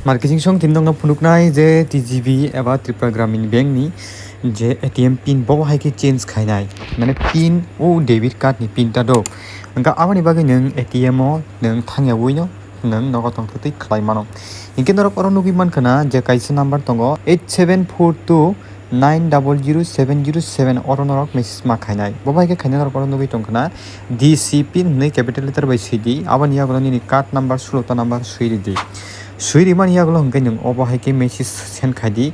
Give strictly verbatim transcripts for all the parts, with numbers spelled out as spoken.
Marketing song team nokno phunuknai je T G B eba Tripura Gramin Bank ni je A T M pin bo hai khe change khainai, mane pin o debit card ni pin ta do. Hingkha aboni bagwi nwng A T M o nwng thangya ui no nwng nogo tongthwtwi khlai mano. Hinkhe norok oro nugwi mankha na je kaisa number tongo eight seven four two nine double zero seven zero seven, oro norok message ma khainai. Bo bai khe khaina norok oro nugwi tongkha na D C pin hwnwi capital letter bai swi di. Aboni yagulo nini card number, sulota number swi ridi. Swi rimani yagulo hwnkhe nwng obo hai khe message send khai di.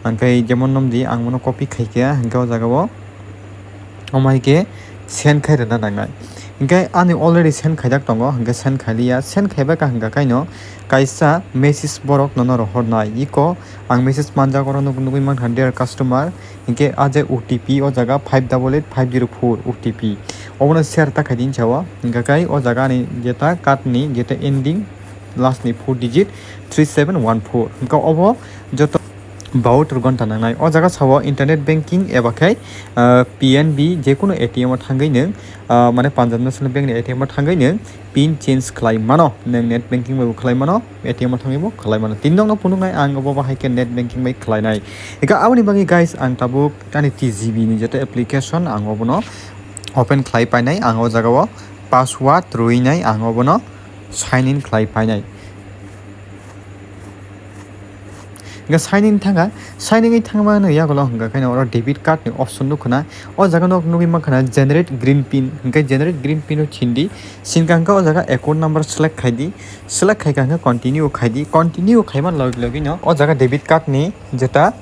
Hwnkhe jemon nom di, ang bono copy khai khe, hwnkhe o jaga o omo hai khe send khai rwna nangnai. Hwnkhe ani already send khaijak tongo, hwnkhe send khailiya, send khaibakha hwnkha kaino kaisa message borok nono rohornai. Iko ang message manjak, oro nuk-, nugwi mankha, "Dear customer," hwnkhe a je O T P o jaga five double eight five zero four O T P. Obono share ta khaidi hinsa o, hwnkha kai o jaga ani jeta card ni jeta ending last ni four digit three seven one four. Hwnkhe obo joto bahatur ghonta nangnai. O jaga sao internet banking eba khai, ah, P N B jekunu A T M o thangwi nwng, ah, mane Punjab National Bank ni A T M o thangwi nwng pin change khlai mano, nwng net banking bai bo khlai mano, A T M o thangwi bo khlai mano. Tini nokno phunuknai ang obo bahai khe net banking bai khlainai. Eka aboni bagwi guys, ang tabuk ani T G B ni jeta application ang obono open khlai painai, ang o jaga o password rwinai, ang obono sign in khlai painai. Hingke sign in thangkha, sign in thangmani yagulo hingka khe oro debit card ni option nukha na. O jaga nok nugwi mankha na generate green pin, hingke generate green pin o chindi. Sinkha hingke o jaga account number select khaidi, select khaikha hingke continue khaidi, continue khaima logi logi no o jaga debit card ni jeta,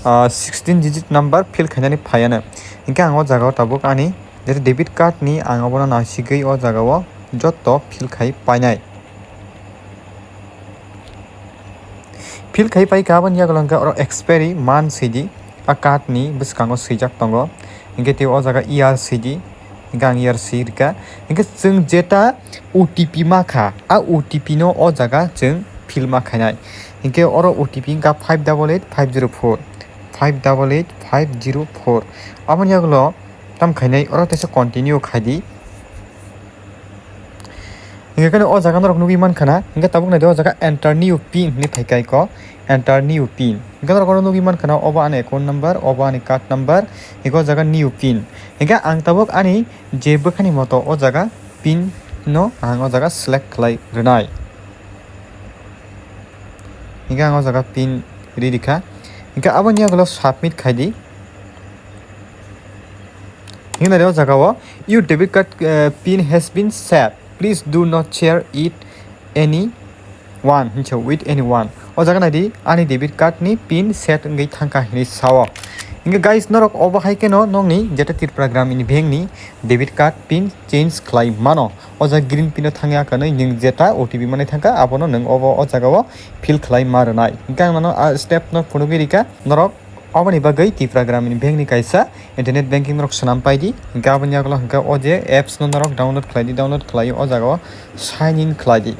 ah, sixteen digit number fill khainani phaiano. Hingke ang o jaga o tabuk ani jeta debit card ni ang obono naisigwi o jaga o jotto fill khai painai. Fill khai pai kha, aboni yagulo hingke oro expiry month swi di, a card ni bwskango swijak tongo, hingke tei o jaga year swi di, hingke ang year swi rikha. Hingke chwng jeta O T P ma kha, a O T P no o jaga chwng fill ma khainai. Hingke oro O T P wngkha five double eight five zero four, five double eight five zero four. Aboni yagulo tam khainai, oro teisa continue khai di. Hingke khe o jaga norok nugwi mankha na, hingke tabuk nai di o jaga enter new pin hinwi phai kha iko, enter new pin. Hingke norok oro nugwi mankha na, obo ani account number, obo ani card number, hingke o jaga new pin. Hingke ang tabuk ani je bwkhani moto o jaga pin no ang o jaga select khlai rwnai. Hingke ang o jaga pin ri rikha. Hingke aboni yagulo submit khai di. Hingke nai o jaga o, "Your debit card, eh, pin has been set. Please do not share it any one," hinsa, "with anyone." O jaga nai di, ani debit card ni pin set wngwi thangkha hinwi sao. Hingke guys, norok obo hai kheno nokni jeta Tripura Gramin Bank ni debit card pin change khlai mano. O jaga green pin o thangya kwnwi nwng jeta O T P manwi thangkha, abono nwng obo o jaga o fill khlai ma rwnai. Hingke ang nono a step no phunugwi rikha, norok oboni bagwi Tripura Gramin Bank ni kaisa internet banking norok swnam pai di. Hingke aboni yagulo hingke o je apps no norok download khlai di, download khlai o jaga o sign in khlai di.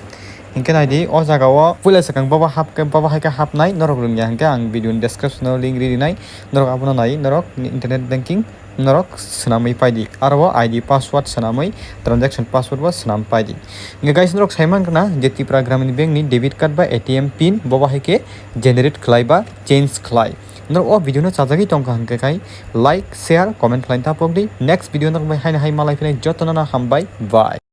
Hingke nai di o jaga o puila swkang baba hap khe, baba hai khe hapnai norok rwngya hingke ang video ni description o link ri rinai, norok abono nai norok internet banking norok swnamwi pai di. Aro o I D password swnamwi, transaction password bo swnam pai di. Hingke guys, norok sai mankha na je Tripura Gramin Bank ni debit card ba A T M pin bo bahai khe generate khlai ba change khlai. Norok o video no chajagwi tongkha hingke khai like, share, comment khlai ta pok di. Next video norok bai haino hai malai phinai jotono no hambai, bye.